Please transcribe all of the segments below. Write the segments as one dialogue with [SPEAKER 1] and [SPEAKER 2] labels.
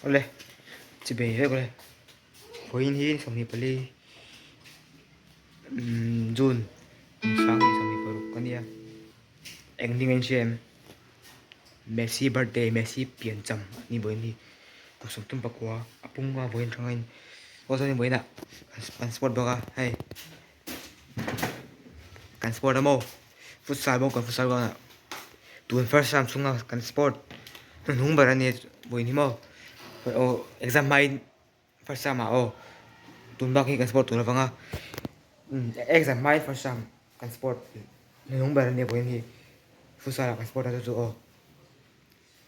[SPEAKER 1] Awle chi bei vek awle vawiin hi 24 umm June 2026 a nia eng ding a inhria em Messi birthday Messi piancham a ni vawiin hi kum 39 a pung a vawiin atanga in aw chuan vawiin ah an sport bawk a hei kan sport a maw futsal bawk kan futsal ground ah tun first round chhunga kan sport hnuhnung ber a nia vawiin hi maw aw exam hmain first round ah aw tun bak hi kan sport tur avanga exam hmain first round kan sport hnuhnung ber a nia vawiin hi futsal ah kan sport a chu chu aw.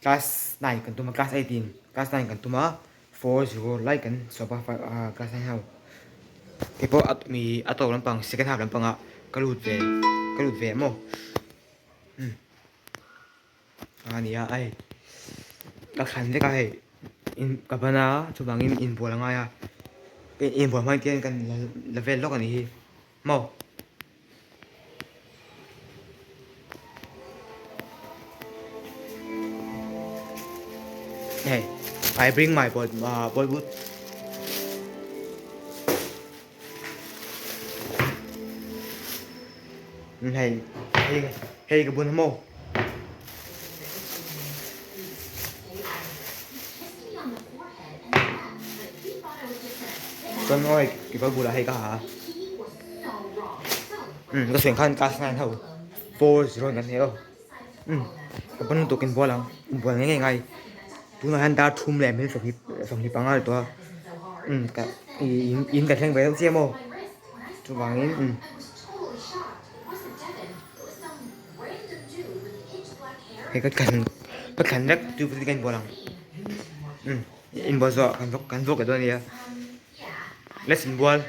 [SPEAKER 1] Class 9 kan tum a, class 8 in class 9 kan tum a, 4-0 lai kan chhuah a class 9 ho. Keipawh a mi a tawp lampang second half lampangah ka lut ve ka lut ve maw. Um a nia a hei ka thlan vek a hei in ka ban a chuvangin inbual a ngai a inbual hma hian kan la vel lawk a nih hi maw. Hey, I bring my boy, boy boot. Hei, hei, hei ka bun mo. Chuan oi, ki boy bulah hei ka ha. Um ka suan khan class 9 ho 4-0 kan heh aw um ka pawn lutuk in bual ang inbual ngei ngei ngai tunah hian dar thum leh minute 25 a ni tawh a um ka in ka thleng ve deuh chiah maw chuvangin um hei ka thlan ka thlan vek chu ka inbual ang um inbual zawh ah kan vawk leh dawn a nia. Let's inbual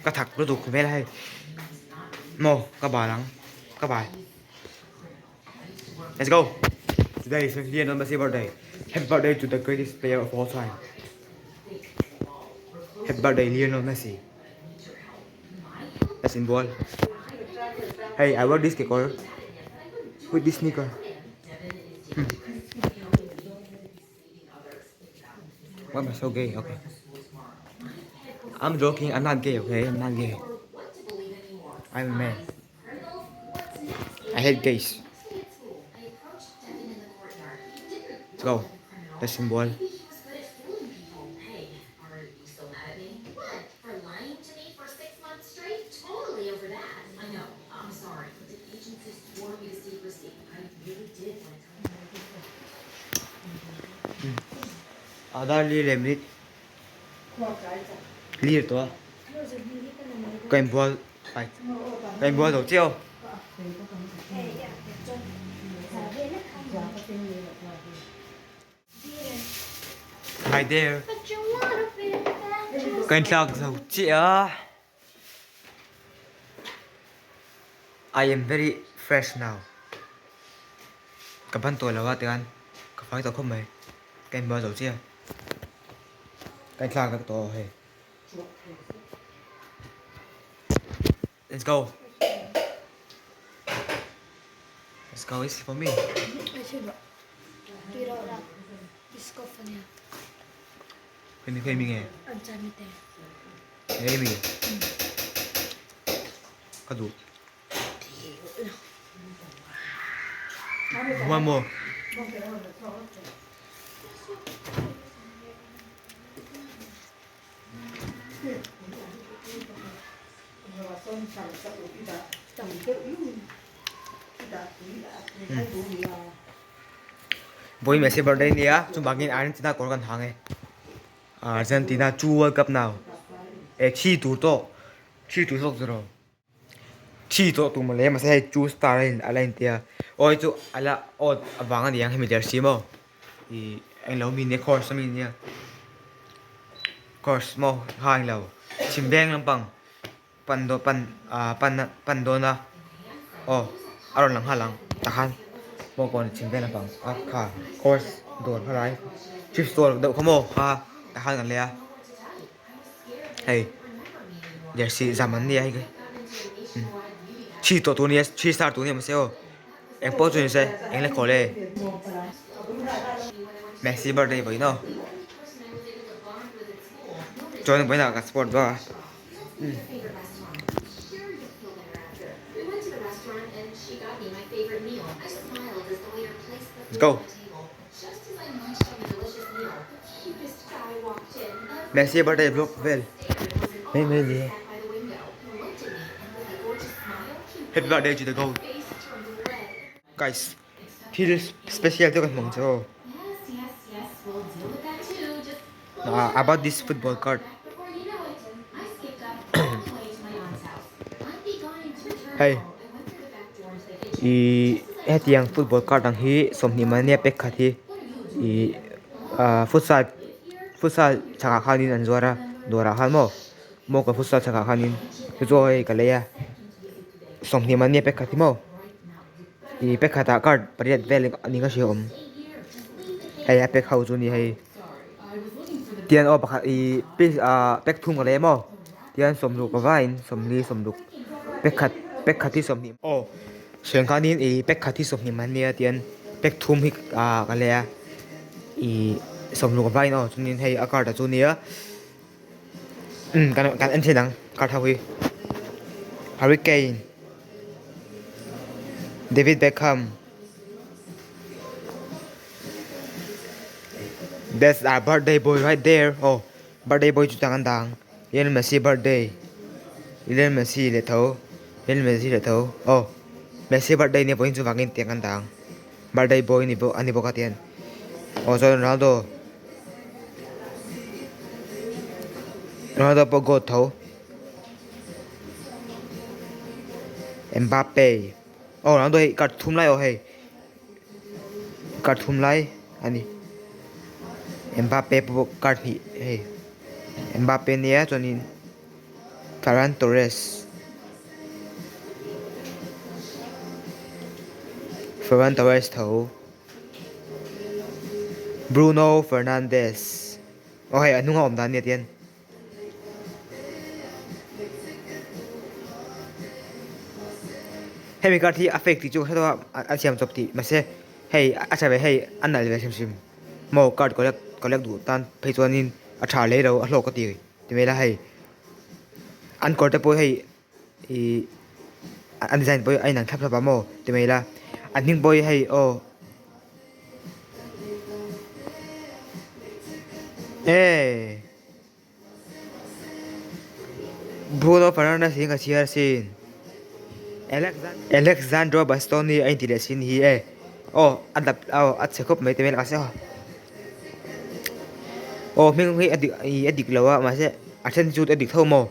[SPEAKER 1] ka thak lutuk hmel a hei maw ka bal ang ka bal let's go today is Lionel Messi birthday happy birthday to the greatest player of all time happy birthday Lionel Messi let's inbual hey I wear this kekawr with this sneaker hmm. Why am I so gay? Okay. I'm joking. I'm not gay, okay? I'm not gay. I'm a man. I hate gays. Let's go. Let's symbol. Adar li leh minute lir tawh a ka inbual ai ka inbual zo chiah aw. Hi there ka inthlak zo chiah a I am very fresh now ka ban tawh lo a tikhan ka fai tawh khawp mai ka inbual zo chiah. Ka inthlak vek tawh hei. Let's go. Let's go, it's for me. Khoi mi nge? Nge mi? Ka duh. One more. Vawi Messi birthday nia chuvangin Argentina kawr kan hang e. Argentina chu World Cup now. E thi tur tawh thi tur zawk zero. Thi tawh tur mawle mahse hei chu star a in a la intia aw hei chu a la awt avang a niang hemi jersey maw ih englo mi nia course ami nia course maw kha englo chhim veng lampang pan dawn pan ah pan pan dawn a aw a rawn lang nghal ang tah khan maw kawn chhim veng lampang a kha course dawr kha lai thrift store deuh kha maw kha tah khan kan lei a. Hei jersey zam an nia hei thi tawh tur nia thi star tur nia mahse aw eng pawh chu ni se eng le khawl e Messi birthday vawiin aw chuan vawiinah ka sport bawk a. Let's go. Messi birthday vlog vel mai mai ni e. Happy birthday to the goat. Guys, thil special deuh kan hmu ang che aw. About this football card. Hei ih hetiang football card ang hi sawmhnih mai ania pek khat hi ih ah futsal futsal chhakah khanin an zuar a dawrah khan maw maw ka futsal chhakah khanin chu chu hei ka lei a sawmhnih mai ania pek khat hi maw ih pek khatah card pariat vel a ni ka hria awm hei a pek ho chu a ni hei. Tian aw pakhat ih piece ah pack thum ka lei maw tian sawmruk a vaiin sawmli sawmruk pack khat pack khat hi sawmhnih aw sawi ang khanin ih pack khat hi sawmhnih man ania tian pack thum hi ah ka lei a ih sawmruk a vaiin aw chuanin hei a card ah chu nia umm kan kan en theih ang card ho hi Harry Kane David Beckham. That's our birthday boy right there. Oh, birthday boy chu tang an dang. Lionel Messi birthday. Lionel Messi le tho. Lionel Messi le tho. Oh, Messi birthday ni boin chu wangin tiang an dang. Birthday boy ni bo ani boka tian. Oh, so Ronaldo. Ronaldo po god tho. Mbappe. Aw Ronaldo hei card thum lai aw hei card thum lai a ni Mbappe pawh card hnih hei Mbappe nia chuanin Ferran Torres Ferran Torres tho Bruno Fernandes aw hei a hnung a awm dan ania tihian. Hemi card hi a fake tih chu ka hre tawh a a siam chawp tih mahse hei a tha ve hei a nalh ve hrim hrim maw card collect collect duh tan phei chuanin a tha lei lo a hlawk ka ti ti mai ila hei an kawr te pawh hei ih an design pawh hi a inang thlap thlap a maw ti mai ila an hming pawh hi hei aw. Eee. Bruno Fernandes hi ka chhiar sin. Alexandro Bastoni a inti leh sin hi e. Aw a dap aw a chhe khawp mai te hmel a se aw. Aw hming hi a dik a dik lo a mahse a then chu a dik tho maw.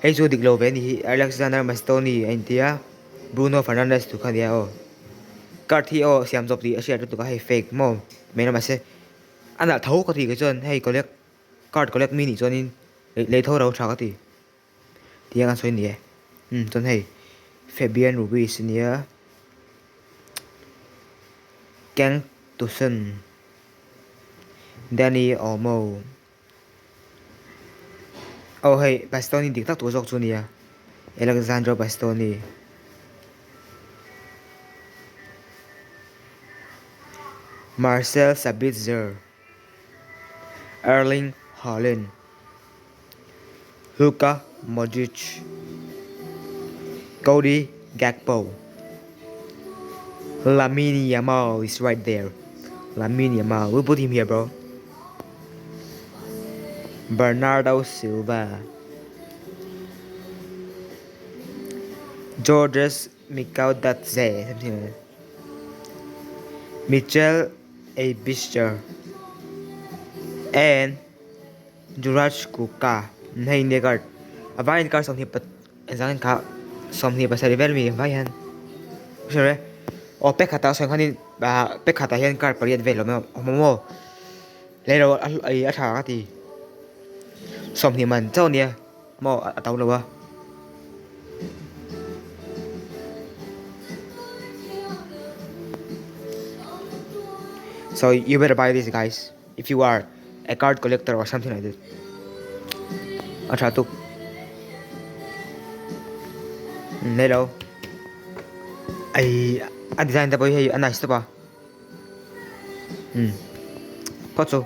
[SPEAKER 1] Hei chu a dik lo ve a ni hi Alexander Bastoni a inti a Bruno Fernandes tu kha nia aw. Card hi aw siam zawk tih a hriat lutuk a hei fake maw mai lamah se a nalh tho ka tih kei chuan hei collect Card collect mi nih chuanin lei tho ro tha ka ti tiang an sawi ni e umm chuan hei Fabian Ruiz ania Kang Tucson Dani Olmo. Aw hei Bastoni dik tak tur zawk chu nia Alexandro Bastoni. Marcel Sabitzer, Erling Haaland, Luka Modric, Cody Gakpo, Lamine Yamal is right there. Lamine Yamal, we'll put him here, bro. Bernardo Silva, Georges Mikautadze, something like that. Michel Aebischer, and Juraj Kucka. Hei India card. A vai card 20 pat engzang kha 27 vel mi vai hian. Hre aw pack khatah sawn khanin ah pack khatah hian card pariat vel a awm awm maw. Lei lo a tha ka ti. 20 man chauh ania maw a to lo a. So you better buy this guys if you are a card collector or something like that. A tha tuk. Nei lo. Ai a design te pawh hi hei a nice tawp a. Phawt chu.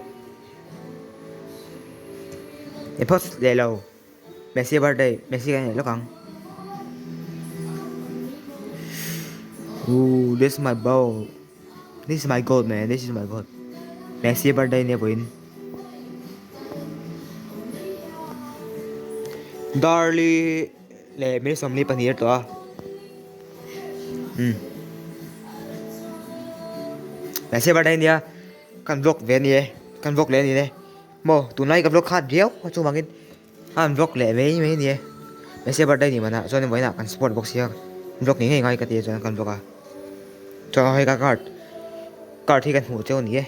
[SPEAKER 1] Ni phawt leh lo. Messi birthday Messi ka nei lawk ang. Ooh this is my ball. This is my goat man this is my goat. Messi birthday nia vawiin. Darli leh minute 22 a tawh a. Umm. Messi birthday nia kan vlog ve a ni e kan vlog leh a ni e. Maw tunlai ka vlog khat riau a chuvangin a an vlog leh mai mai a ni e. Messi birthday ni manah chuan vawiinah kan support bawk sia vlog ngei ngei ngai ka ti a chuan kan vlog a. Chuan hei ka card card hi kan hmuh cheu a ni e.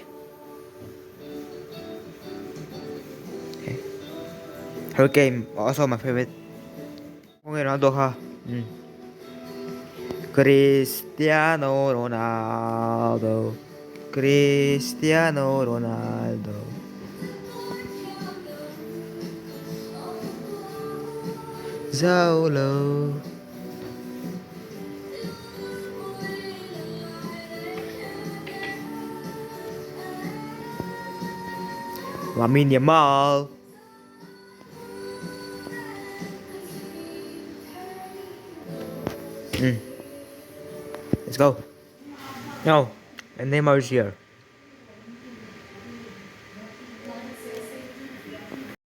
[SPEAKER 1] Hurricane also my favorite. Khawnge Ronaldo kha umm Cristiano Ronaldo Cristiano Ronaldo Zolo Lamine Yamal. Let's go. No, and Neymar is here.